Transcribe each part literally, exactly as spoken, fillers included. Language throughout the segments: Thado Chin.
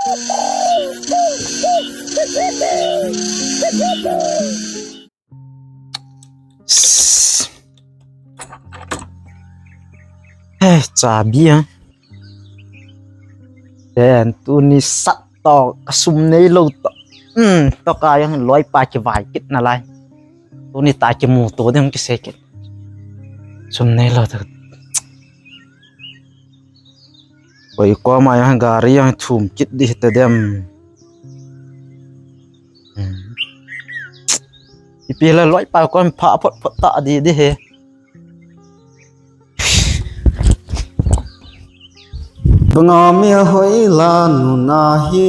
Hei, chabi a. Ten, tuni sat to, kasum neilou to. Hmm, to ka yang loi pa kivai kit nalai. Tuni ta kimuto ding kisei kit. Sum neilou to. Oi, koma yang gari yang thum kit di ta dem. Hmm. Ipi la loi pa kon pha phot phot ta di di he. Banga mi hoi la nu na hi.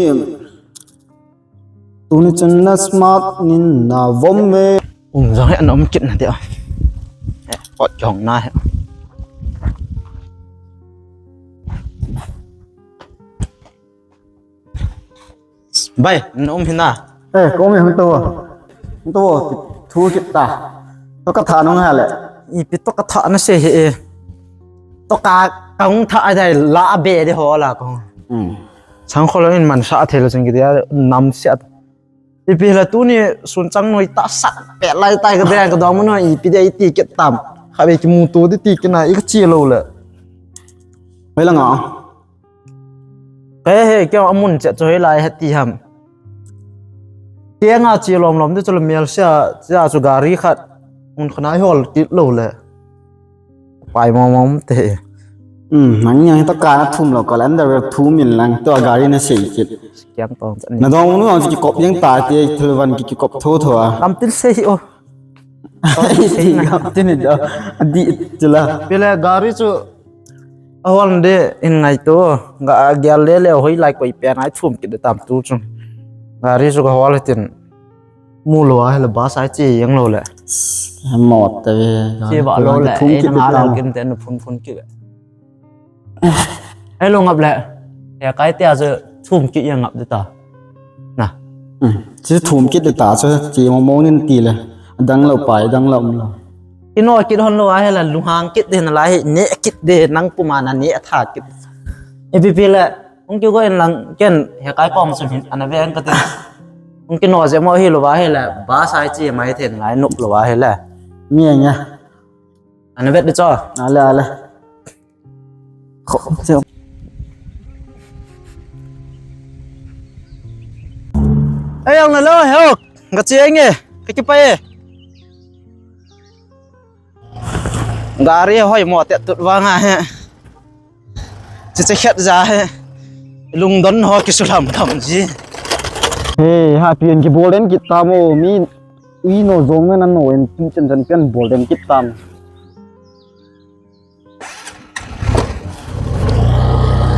Tuni chun na smart nin na vom me. Um jong he an um kit na dia. He, pot jong na he. Bai, na um hina. Eh, ko me hung to. Hung to, thu kit ta. To ka tha nung ha le. Ipi to ka tha na se he e. To ka, ka hung tha a dai la a be de ho la ko. Hmm. Sang kholo in man sa thei lo chang ki dia nam sia. Ipi la tuni sun chang noi ta sak pe lai tai ka de ka dong mo no ipi de iti kit tam. Kha be kimuto di ti kina i ka chi lo le. Bai la nga. Ka he, he, kei amun che chu hilai he ti ham. Kei nga chi lom lom te chu le mial sia, sia chu gari khat. Mun khana hol kit lo le. Pai mong mong te. Hmm, nang yang to ka na thum lo ka lam da thum in lang to gari na sei kit. Kiang tong chan. Na dong nu ang ki kop yang ta te thil van ki ki kop tho tho a. Lam til sei o. Ti ni da. Di chula. Pele gari chu ahol de in ngai to. Ga gel le le hoi lai koi pe ngai thum kit de tam tu chu. Gari chu ga hol tin. Mu lo a hele bus ai che yang lo le. Mot te ve. Che ba lo le. Thum kit de tam. Kin te nu phun phun kit. Ai lo ngap le. Ya kai te a chu thum kit yang ngap de ta. Na. Hmm. Chu thum kit ta chu chi mo mo nin ti le. Dang lo pai, dang lo um lo. Ino kit hon lo a he la lunghang kit de na la he ne kit de nang puma na ne tha kit. E pi pi le. Ung ki go in lang ken he kai kong sun hin ana ve ang ka te. Ung ki no je mo hi lo wa he le. Ba sai chi mai the ngai nup lo wa he le. Mi nya. Ana vet de cho. Ale ale. Kho, se. Ei, ang na lo, he, ok. Ka chi ang e. Ka ki pa e. Gari hoi mo te tut vang a he. Chi chi khet ja he. Lungdon ho ki sulam dam ji. He, ha pian ki bol den kit ta mo mi. Ui no zong na no en tu chen chen pian bol den kit tam.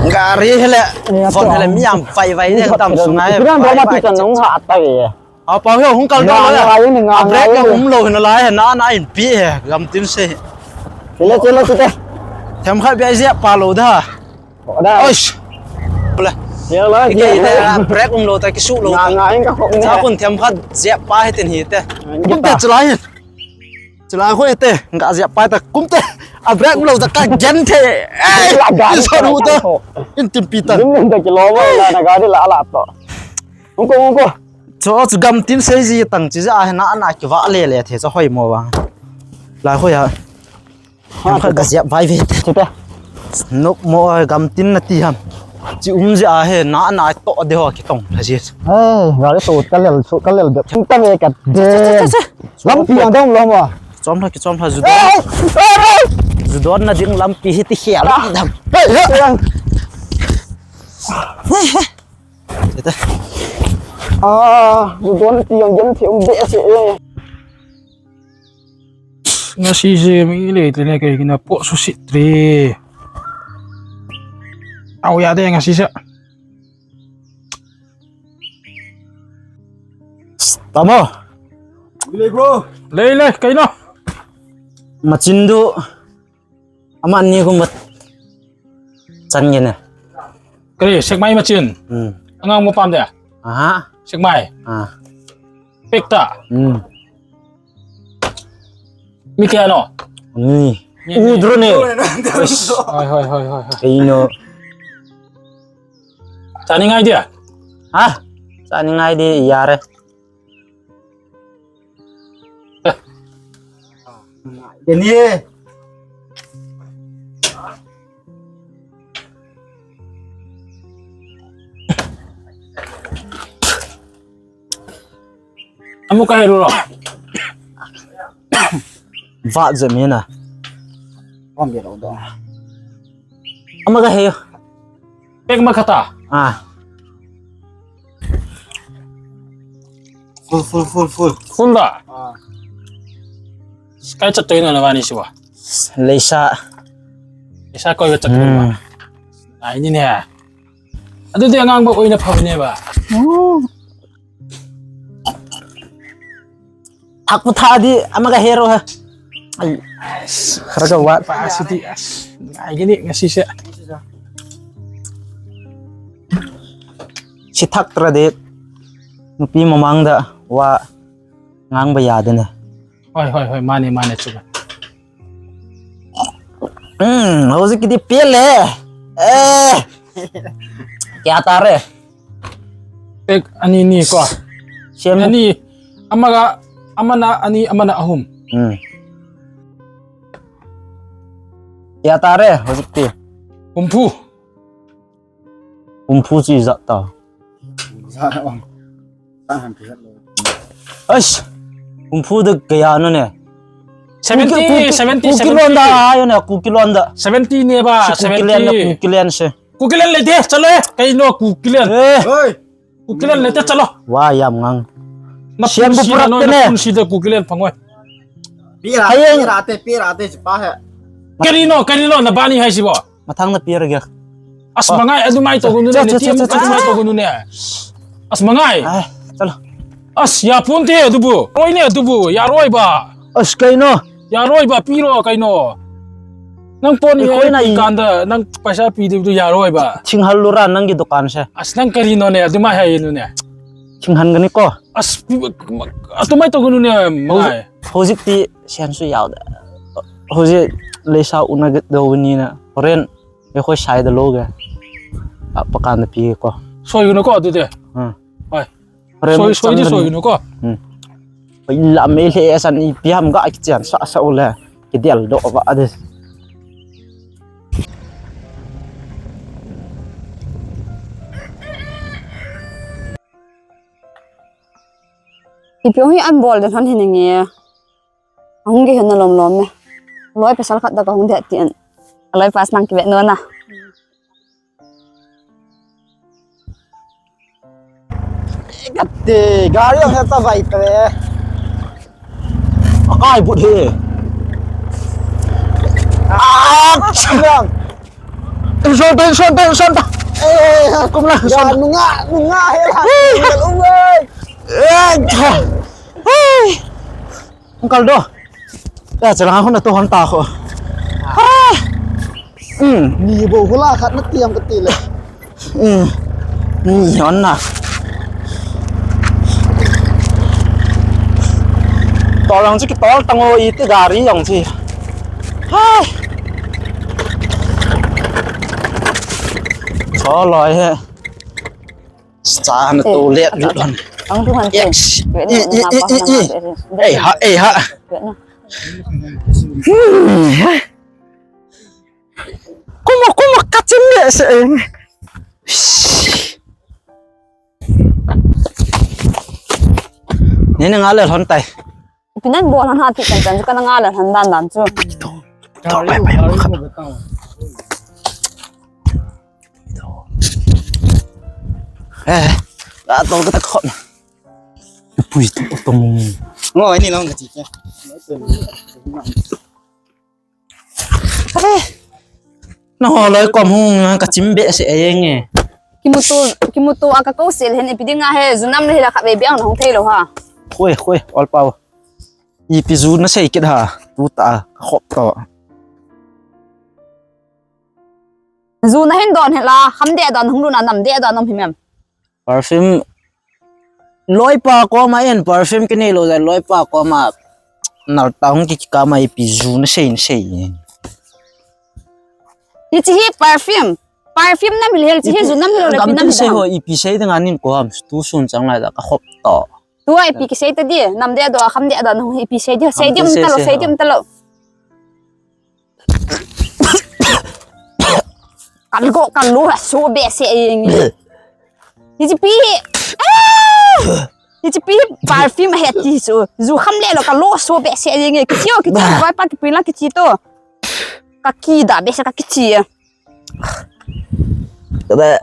Gari hele, eh, phone hele, mi ang vai vai ne tam sungai. Kira vai dong ma vai ti chan nung ha tai. A pa ho hung kal dong la. A brake ka um lo hin la he na na in pi he gam tin se. Chele chele chele. Them kha bia je pa lo da. Oish. Bole. Ya la. Ike ite brake um lo ta kisu lo. Nga nga in ka khop ne. Cha kun them kha je pa he tin hi te. Kum te chalai hin. Chilai khoi te, nga jep pai ta kum te. A brake lo ta ka gen the. Ei, la gari so ru ta. In tim pi ta. Lim lim ta kilo mo la na gari la la to. Ung ko, ung ko. Cho chu gam tin sei ji tang chi ja he na na ki va le le the cho hoi mo wa. La khoi a. Kha ga jep vai ve. Chu ta. Nop mo gam tin na ti ham. Chi um ja he na na to de ho ki tong la ji. Ei, gari to ka lel, ka lel de. Tung ta ve ka de. Lampi ang dong lo mo. Chom la ki chom la ju don. Ei, ei, ei. Ju don na ding lampi hi ti khel dam. Ei, ei. Tete. Ah, ju don ti ang gen ti um de se. Ngasi se mi le te ne ke kina po su si tre. Au ya de ngasi se. Tamo. Lei, bro. Lei, lei, kaino. Machin du. Ama ni kum mat. Chan nge ne. Kali, sekmai machin. Hmm. Angang mo pam de. Aha. Sekmai. Ah. Pekta. Hmm. Mi kaya no? Ni. Ni, ni. Udro ne. Hoi, hoi, hoi, hoi, hoi. Kaino. Tani ngai dia. Ha? Sa ni ngai di yare. Deni. Amu ka heru ro. Vat je mi na. Kom be lo do. Ama ka he. Pek ma khata. Ah. Full, full, full, full. Full da. Ah. Kai chat toina na vani siwa. Leisa. Leisa koi ka chat toina. Hmm. Ai ni ne. Adu dia ngang ba koi na pha ne ba. Hmm. Thak pu tha di ama ka hero ha. Ai. Khara ka wat. Pa siti. Ai gini ngasi se. Si thak tra de. Nupi mamang da wa ngang ba ya de ne. Hoi hoi hoi mane mane chuba. Hmm, hojik kiti pele. Eh. Kya tare? Ek ani ni ko. Siam. Ani, amaga, amana ani, amana ahum. Hmm. Kya tare, hojik ti? Humphu. Humphu si jat ta. Jat ta. Ais, humphu de kaya no ne. Seventy, Kuki, Kuki, seventy, Kuki seventy. Lon da, ayo ne, Kuki lon da. Seventy ne ba, si Kuki lon da, seventy. Kuki lon se. Kuki lon le de, chalo, eh. Kaino Kuki lon. Eh. Oi. Kuki lon le de, chalo. Wa yam ngang. Na siam bu punsi purak na no, te na ne. Punsi de Kuki lon phangoi. Pira, hayeng. Pira te, pira te, sipa he. Karino, karino, na bani hai sibo. Mathang na pira ge. As mangai, adu mai to gunu ne, cha, cha, team cha, cha, adu mai cha, to gunu ne. As mangai. Ai, chalo. As ya pun te adu bu. Roi ne adu bu, ya roi ba. As kaino. Ya roi ba, piro kaino. Nang pon ni koi na i kanda, nang paisa pi de du ya roi ba. Thing hal lura nang ki dukan se. As nang karino ne, adu mai hai nu ne. Thing han gani ko. As, atu mai to gunu ne, mangai. Hojik ti sian su yau da. Hojik leisa una get do ni na. Ren. Ye khoi sai da lo ge. A, pakan da pi ko. Soi gunu ko atu te. Hmm. Oi. Soi, soi di soi gunu ko. Hmm. Oi, la me le san i pi ham ga ki chan sa sa o le. Ki del do ba de. Ipi hi an bol de thon hin nge. Ahung ge hin na lom lom me. Loi pasal khat da ka hung de ti an. Loi pas nang ki ve no na. Kati, gari ang heta vai te. Akai but he. Ah, chang. Tension, tension, tension. Eh, kum la. Ya, nunga, nunga he la. Ui. Ui. Eh, ha. Ui. Ang kaldo. Ya, chalang ako na to, hanta ako. Ah! Hmm. Ni bo hula khat na tiam ka tile. Hmm. Ni yon na. Tol lang chi ki tol tango iti gari yong chi. Hai. Tol loi he. Sa na to let lut hon. Ang tu han. Yes. Ei ha, ei ha. Kuma, kuma kachim le se. Ni ni nga le hon tai. Pinan bol han ha ti kan kan chu ka na nga la han dan dan chu. To, to, pai, pai, pai. Eh, la to ka ta khop. Pui to to. Ngo ni long ka ti ke. Are. Na ho loi kom hung ka chim be se e nge. Kimutu, kimutu a ka ko sel hen ipi dinga he, junam le hila kha be biang na hung thei lo ha. Khoi, khoi, ol pau. Ipi ju na sei kit ha, tu ta ka khop to. Ju na hin don hela, kham de don hung lu na nam de don nom himem. Perfume. Loipa koma in perfume kinei lou jeh, loipa koma nal ta hung kikama ipi ju na sei, na sei. Hiche hi perfume. Perfume nam hel, chi he ju nam hel, nam hel sei ho, ipi sei ding anin ko ham, tu sun chang lai da, ka khop to. Tu ai pi kisei ta di, nam de do, kham de do, nu ipi sei di, sei di um ta lo, sei di um ta lo. Kan go, kan lu, so be se ing. Hichi pi. Hichi pi, perfume he ti su. Ju kham le lo, kan lo so be se ing. Kichi o, kichi o, vai pa ki pi la kichi to. Ka ki da be se ka kichi. Kada.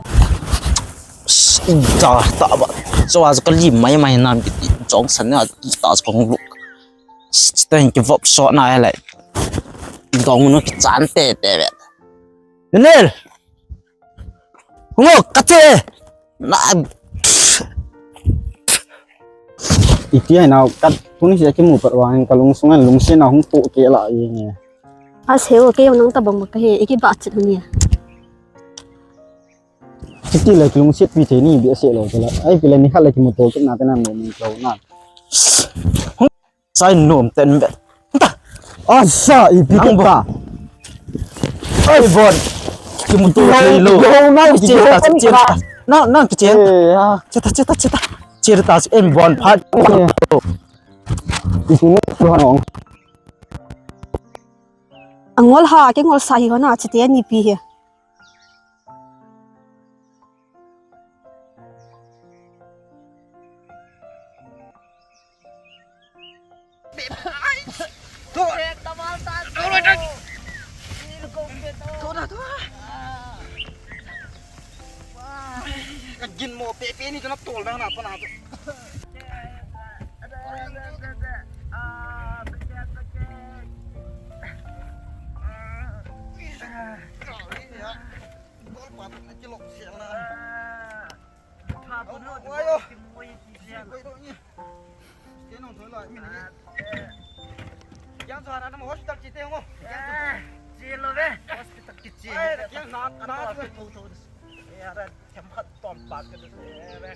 Ida ta ba. So as ka li mai mai nam ki jong san na ta ko lu. Chitan ki vop so na lai. Dong nu ki chan te te be. Nel. Ngo ka che. Na. Iti ai nau kat tuni sia kimu pat wang ka lungsung an lungsiat na hung to ke la ye nge. A se o ke nang ta bang ka he iki ba chet ni. Kiti le kilungsiat pi the ni bi se lo la. Ai pi le ni khat le kimu to ke na te na mo ni lo na. Sai nom ten be. Ta. Asa ipi ke ta. Ai bon. Kimu to ke lo. Yo na ki che ta che ta. Na na ki che. Eh ya. Che ta che ta che ta. Che ta em bon phat. Ipi ni tu ha no. Angol ha ke ngol sa hi ho na che te ni pi he. Ka gin mo pepe ni chu na tol dang na pa na chu. Koi do ni. Kei nong thoi lai, min ni. Yang so hana na hospital chi te ngo. Eh, chi lo ve. Hospital ki chi. Ai, yang na, na, na, tho, tho, tho. Eh, ara, kem khat tom pa ke. Eh, ve.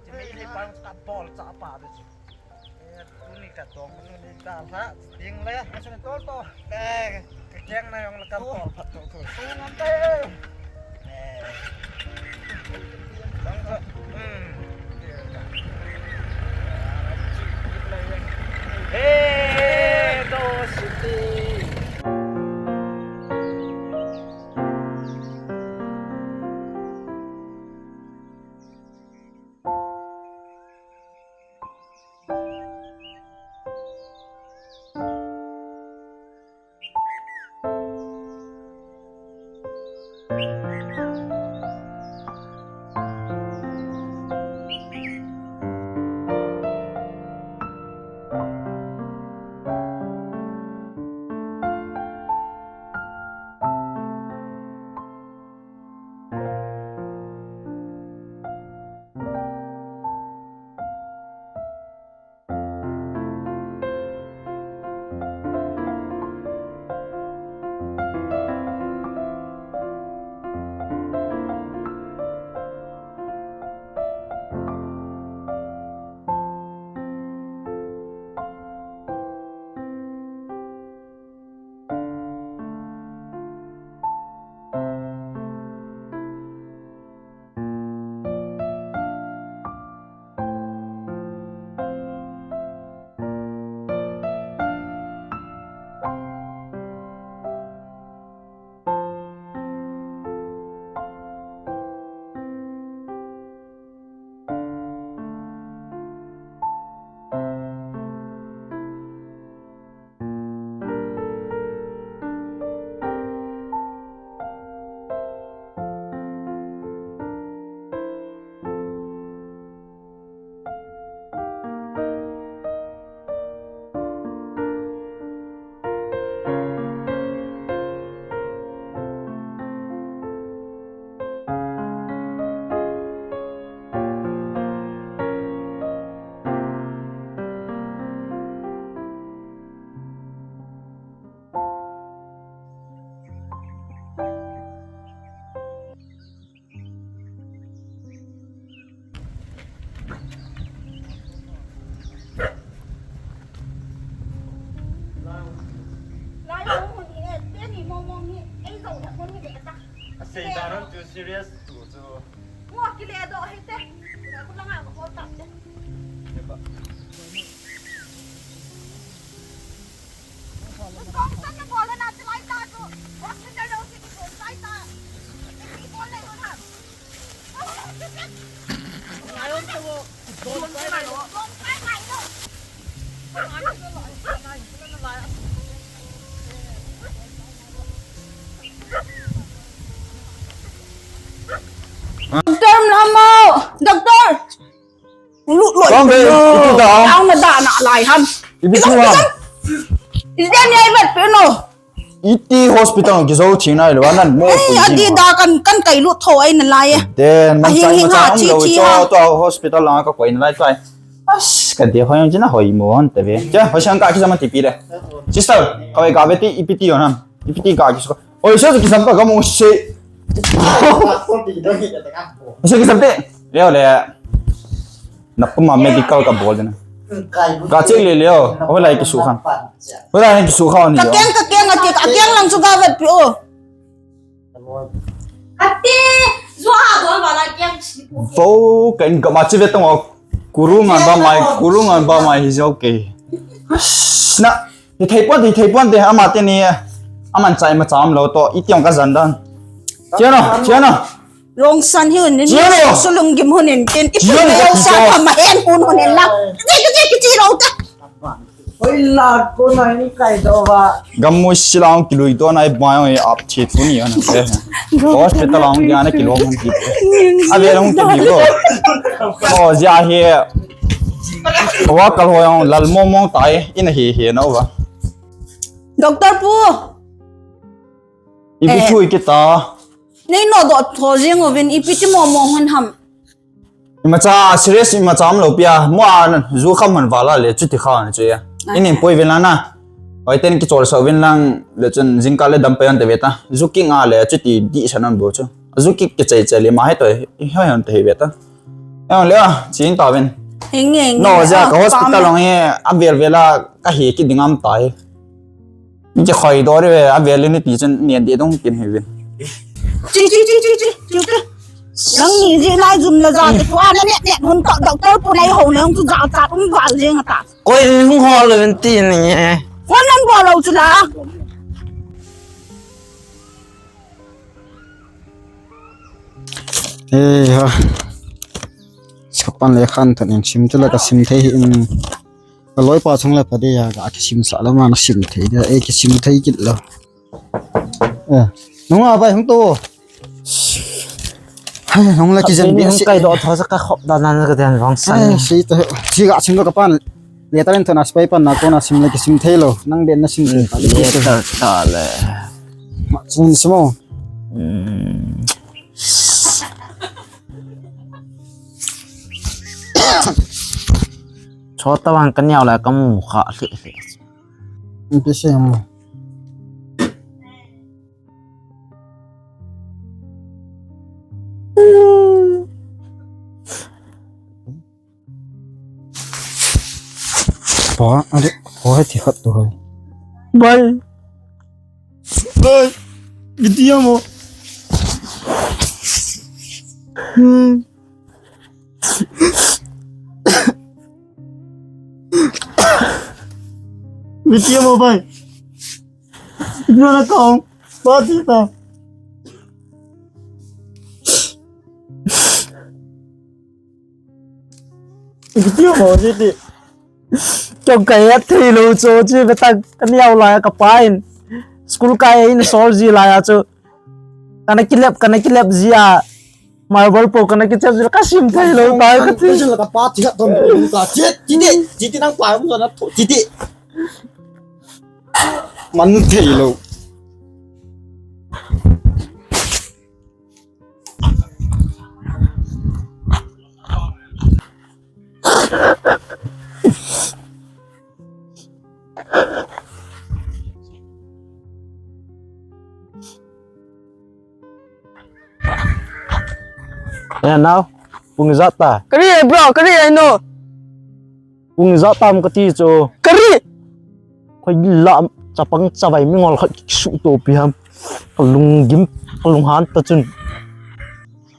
Chi me ni pa ka bol cha pa de. Eh, tu ni ka tom, tu ni ka la, ting le. Asan tol to. Eh, Keng na yong la kan tol phat to to. Ngam te. Hey, go city. Thei ta ram chu serious tu chu. Ngo kile doh hite. Ka ku langa ka call tap te. Kong san na call na chu lai ta chu. Hospital lo si call lai ta. Ki call le ho na. Doctor, mama, doctor. Lut loi. Bang be, iti da. Ang na da na lai ham. Ipi thu ham. Iti ni ai vet pe no. Iti hospital kizo thina lo nan mo. Ai, pu adi da kan, kan kai lut tho ai na lai e. Den man. Ahing sai hing ma ha cha chi lo chi cho ha. To hospital la ka koi na lai tai. As, ka de hoi ang china hoi mo han te ve. Cha, hoi sang ka ki sama ti pi de. Sister, ka ve ka ve ti ipi ti yo nam. Ipi ti ka ki so. Oi, so ki sam pa ka mo se. So ki sam te. Leo le. Napuma medical ka bol de na. Ka check le leo. Hoi lai ki su khan. Hoi lai ki su khan ni. Ka keng, ka keng, ka keng, ka keng lang chu ka vet pi o. Ati, zua don wala keng. Vo, ka in ka ma chi vet tong o. Kuru ngan ba mai, kuru ngan ba mai hi jo ke. Na, ni thei pon, ni thei pon de, ama te ni. Aman chai ma cham lo to, iti ong ka zan dan. Chiano, chiano. Rongsan hi unin, Chiano. Sulung gim hunin, tin, Chiano, ipi lo sa Chiano. Ka ma en hun hunin la. Ti, ti, ti, ti, ti, lo ta. Hoi la, ko na in kai do ba. Gamu silang kilui to na i ba ong i ap thi tu ni ana. Hospital ang dia na kilo hon ki. A ve long ki ko. Ko ja he. Wa kal ho yang lal mo mo tai in he he no ba. Doctor pu. Ipi Eh. Thu i kita. Nei no do tho jing ovin ipi ti mo mo hon ham. Imacha serious imacha am lo pia. Mo a ju kham man vala le chuti kha na chu ya. Ai. Inin poi vela na. Oi ten ki chol sa vin lang le chun jingkah le dam pe an te veta. Ju ki nga le chuti di sa nan bo chu. Ju ki ki chai chai le ma he to. I hoi han te he veta. Ang le a, chin ta vin. Hing, hing, No, hing. Ja Ah, ka hospital pam. Long he, a vel vela ka he ki ding am tai. Ni khoi do re, a vel ni ti chun ni de dong kin he vin. Chi, chi, chi, chi, chi, chi, chi. Nang ni ji lai jum la ja te tua na ne, ne, hun to, doctor pu nai ho nang tu ja ta, um val jing ta. Koi hung hol vin ti ni. Kon nan bo lo chu la. Ei ha. Sapan le khan tan in sim tu la ka sim thei hi in. Ka loi pa chung la pa de ya ka ki sim sa la ma na sim thei de. Ei ki sim thei kit lo. Eh. Nung a bai hung to. Hai, nung la ki jen bi hung si. Kai do tho sa ka khop da nan ka den wang san. Ai, si to. Si ga sim lo ka pan. Le ta len thona spai pan na ko na sim le ki sim thei lo. Nang den na sim thei. Le ta ta le. Ma chin simo. Hmm. Chota wang ka niau la ka mu kha hle hle. Inte se mo. Pa, are, pa, hai thi khat to hai. Bye. Bye. Video mo. Hmm. Video mo, bye. Video na kong. Pa, thi ta. Video mo, thi ti. Chong ka het thei lou chu, chi ve ta ka niau lai ka pa in. School kai in sol ji lai a chu. Kana kilep, kana kilep ji a. Marble po kana kichep ji ka sim thei lou ta ka ti. Ka pa ti ka ton ka ti ti ti nang pa mo na ti ti. Man thei lou. Eh, nao, pung ijat ta. Kari ai bro, kari ai no. Pung ijat tam kati chu. Kari. Khoi la chapang chavai mi ngol khat ki su to pi ham. Ka lunggim Kalunghan ta chun.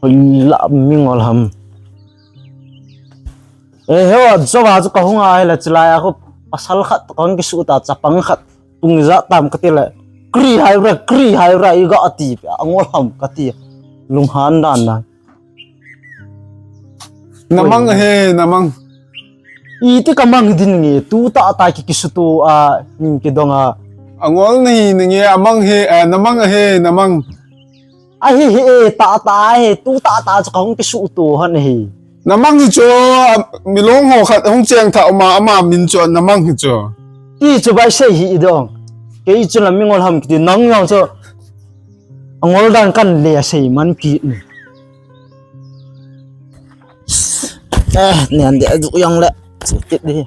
Hoilah mingol ham. Eh, he, jo va chu kahung a, hila chilai a ko pasal khat kahung kisuh ta, chapang khat tung ja tam kati le. Kri hai ra, kri hai ra, i ga ati, angol ham kati. Lunghan dan dan. Namang he, namang. Iti kamang din nge, tu ta ta ki kisutu a, ning kidong a. Angol nahi nge, amang he, eh, namang he, namang. Ahi he, eh, ta ta he, tu ta ta chu kahung kisutu han he. Namang hi chu, ah, milong ho khat hung cheng tha uma, ama min chu namang hi chu. Ti chu bai sei hi dong. Kei chu la mingol ham kiti nang yang chu. Angol dan kan le sei man ki ni. Eh, nian de du yang le. Chu ti di.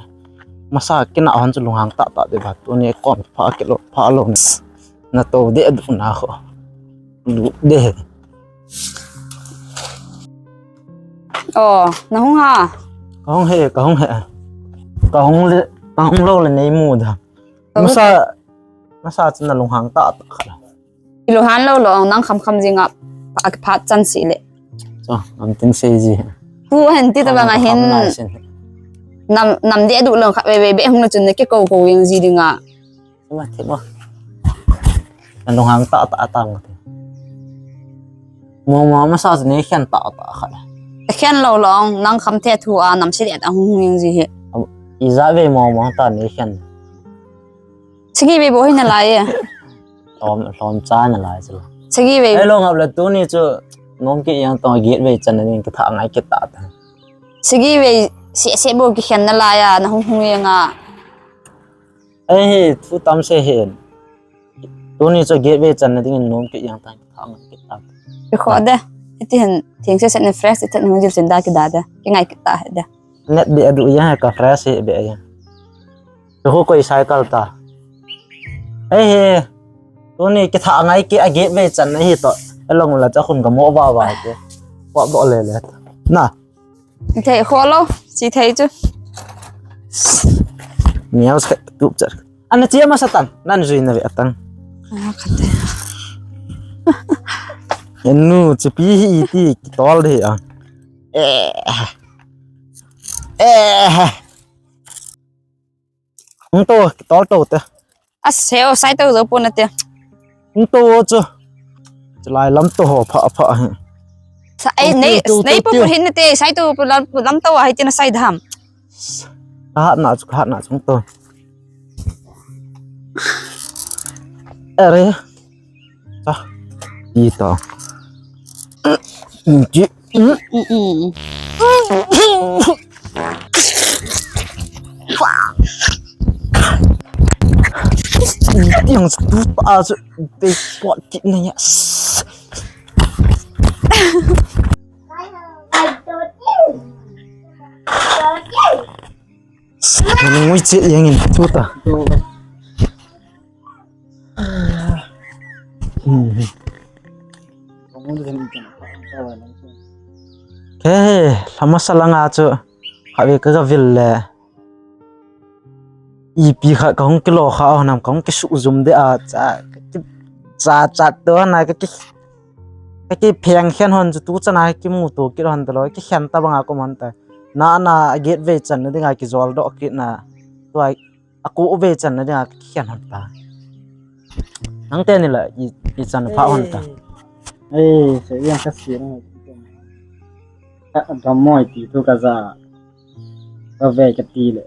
Masa kina hon chu lunghang ta ta de ba. Tu ni kon pha kilo, pha lo ni. Na to de du na ho. Du de. Oh, na hung ha. Kahung he, kahung he. Kahung le, kahung lo le nei mu da. Masa, masa chu na lunghang ta ta kha. Lunghang lo lo, nang kham kham jing a, pha, pha chan si le. Cho, am tin sei ji. Tu hen ti ta bang a hin. Nam, nam de du lo kha, be, be, be hung na chun ne ke ko ko yang ji ding a. Thima, thima. Na lunghang ta ta ta ngati. Mo mo masa chu nei khen ta ta kha. Khen lo lo, nang kham the thu a, nam si de ta hung hung yang ji he. Am, i ja ve mo mo ta nei khen. Sagi ve bo hi na lai e. Lom, lom cha na lai chu. Sagi ve. Ei lo ngap le tu ni chu nom ki yang tong get ve chan na ding ka tha ngai ki ta ta. Sagi ve se se bo ki khen na lai a na hung hung yang a. Ei he thu tam se he. Tu ni chu get ve chan na ding nom ki yang ta ka tha ngai ki ta. Ki kho de. Iti hen thing se se ne fresh iti hung jil sin da ki da de. Ki ngai ki ta he de. Net be adu ya ka fresh he be ya. Ko koi cycle ta. Ei he. Tu ni ki tha ngai ki a get ve chan na hi to. Elong la cha khun ka mo va va ke. Wa bo le le. Na. Thei kho lo, si thei chu. Miau sa tu cha. Ana chia ma sa tan, nan jui na ve tan. Ah, kha te. Enu chi pi hi ti ki tol de a. Eh. Eh. Hung to, tol to te. A seo, sai to jo pon te. Hung to chu. Chulai lam to ho pha pha hi. Sa, ai, nei, nei pu hin te, sai to pu lam, lam to a hi tin sai dam. Ka hat na chu, ka hat na chu to. Are. Sa. Ito. Ji. Yang tu pa su pe pot kit na ya. Ngui che yang in tu ta. He, lama sa langa chu, khatvei ka, ka vil le. Ipi khat ka hung kilo kha, oh, nam ka hung kisuh jum de a, cha, cha, cha, to na, ka ki, ka ki pheng khen hon chu tu chana kimu to kit hon ta lo, ki khen ta banga ko man ta. Na, na, a get ve chan na dinga kijol doh kit na. Tua, a ko ve chan na dinga kikhen hon ta. Nang te ni la i, i chan pha hon ta. Ei, se yang ka si na. Ka dam moi ti tu ka ja. Ka ve ka ti le.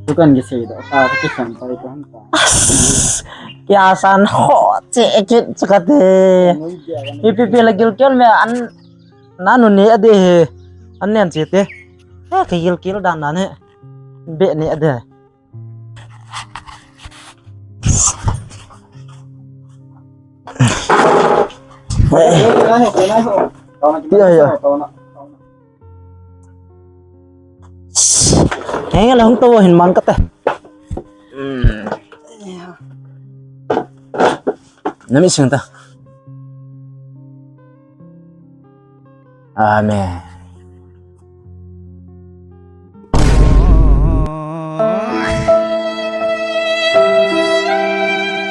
Dukan ki sei do ta, ki san pai ko han ta. Kya san ho che kit chakate. Ipi pi la gilkel me an nanu ne ade he. An nen che te. Ha ka gilkel dan dan he. Be ne ade. Ya, ya. Henge, la hung tou hin mang kate. Nami sing ta. Amen.